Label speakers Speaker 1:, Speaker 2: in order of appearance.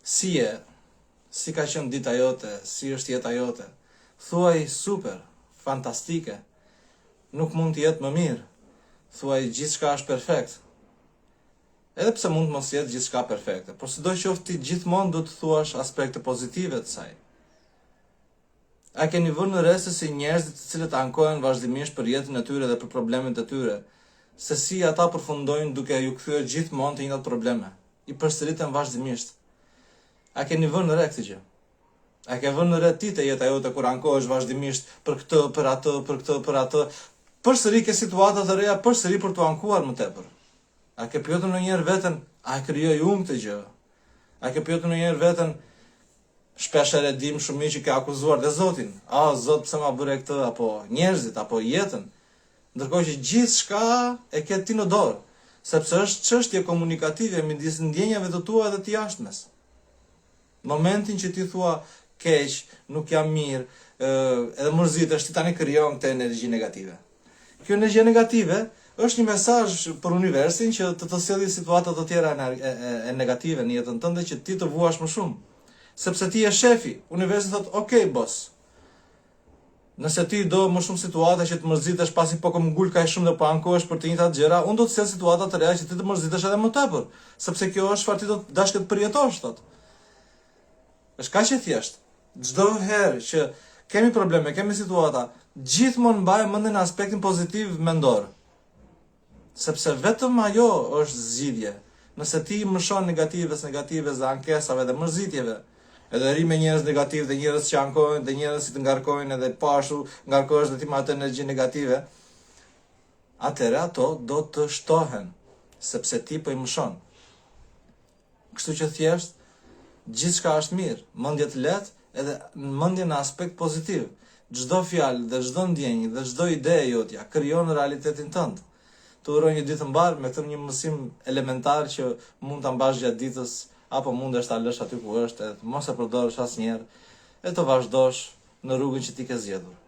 Speaker 1: Si je? Si ka qenë dita jote? Si është jeta jote? Thuaj super, fantastike. Nuk mund të jetë më mirë. Thuaj gjithçka është perfekt. Edhe pse mund të mos jetë gjithçka perfekte, por sido qoftë ti gjithmonë duhet të thuash aspekte pozitive të saj. A keni vënë re se si njerëzit të cilët ankohen vazhdimisht për jetën e tyre dhe për problemet e tyre, se si ata përfundojnë duke ju kthyer gjithmonë të njëjtat probleme, i përsëriten vazhdimisht. A keni vënë re këtë gjë? A ke vënë re ti te jeta jote kur ankohesh vazhdimisht për këtë, për atë, për këtë, për atë, përsëri ke situata të reja përsëri për t'u ankuar më tepër. A ke pyetur ndonjëherë veten, a e krijoj unë këtë gjë? A ke pyetur ndonjëherë veten, Shpesh herë e dimë shumë mirë që ke akuzuar dhe Zotin. A, Zot, pse ma bëre këtë, apo njerëzit, apo jetën. Ndërkohë që gjithçka e ke ti në dorë, sepse është çështje komunikative midis ndjenjave të tua dhe të jashtmes. Momentin që ti thua keq, nuk jam mirë, edhe mërzitesh, ti tani krijon këtë energji negative. Kjo energji negative është një mesazh për universin që të të sjellë situata të tjera e, e, e negative në jetën tënde që ti të vuash më shumë. Sepse ti je shefi, universi thotë, "Ok, boss. Nëse ti do më shumë situata që të mërzitesh pasi po këmbgul kaq shumë dhe po ankohesh për të njëjtat gjëra, unë do të sjell situata të reja që ti të mërzitesh edhe më tepër, sepse kjo është çfarë ti do të dashke të përjetosh, thotë. Është kaq e thjeshtë. Çdo herë që kemi probleme, kemi situata, gjithmonë mbaje mendjen në aspektin pozitiv mendor. Sepse vetëm ajo është zgjidhje. Nëse ti i mëshon negatives, negatives dhe ankesave dhe mërzitjeve, edhe rri me njerëz negativ dhe njerëz që ankohen dhe njerëz që të ngarkojnë edhe po ashtu ngarkohesh dhe ti me atë energji negative, atëherë ato do të shtohen, sepse ti po i mëshon. Kështu që thjesht gjithçka është mirë, mendje të lehtë edhe mendje në aspekt pozitiv. Çdo fjalë dhe çdo ndjenjë dhe çdo ide e jotja krijon realitetin tënd. Të uroj një ditë të mbarë me këtë një mësim elementar që mund ta mbash gjatë ditës apo mundesh ta lësh aty ku është edhe të mos e përdorësh asnjëherë e të vazhdosh në rrugën që ti ke zgjedhur.